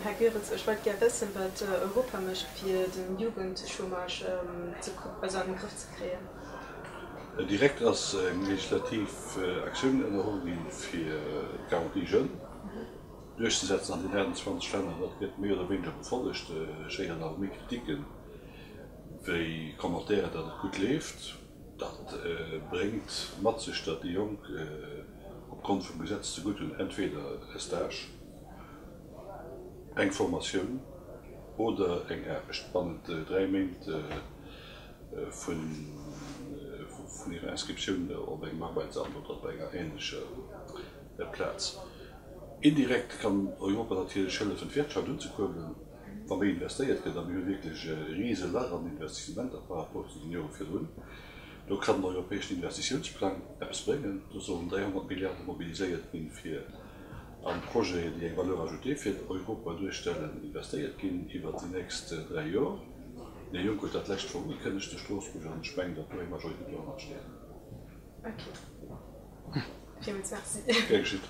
Här Goeritz, ech wollt gär wëssen, wat Europa mécht, fir den Jugendchômage also an den Grëff ze kréien. Direkt ass eng legislativ Aktioun ënnerholl ginn, fir d'Garantie Jeunes duerchzesetzen an den 28 Länner. Dat gëtt méi oder wéineger befollegt. Ech héieren awer méi Kritiken wéi Commentairen, datt et gutt leeft. Dat bréngt mat sech, datt déi Jonk opgrond vum Gesetz zegutt hunn, entweder e Stage, eng Formatioun oder eng Aarbecht bannent 3 Méint vun hirer Inscriptioun op engem Arbeitsamt oder op enger änlecher Plaz. Indirekt kann Europa natierlech hëllefen, d'Wirtschaft unzekuerbelen, wa méi investéiert gëtt, a mir hu wierklech e rise Lach an Investissementer par rapport zu den Jore virdrun. Do kann den Europäeschen Investitiounsplang eppes bréngen. Do sollen 300 Milliarde mobiliséiert ginn, fir an Projeten, déi eng Valeur ajoutée fir Europa duerstellen, investéiert ginn iwwert déi nächst 3 Jor. Den Här Juncker huet dat d'lescht Woch ugekënnegt zu Stroossbuerg an ech mengen, datt do eng Majoritéit dohannert steet. Ok. Villmools Merci. Gär geschitt.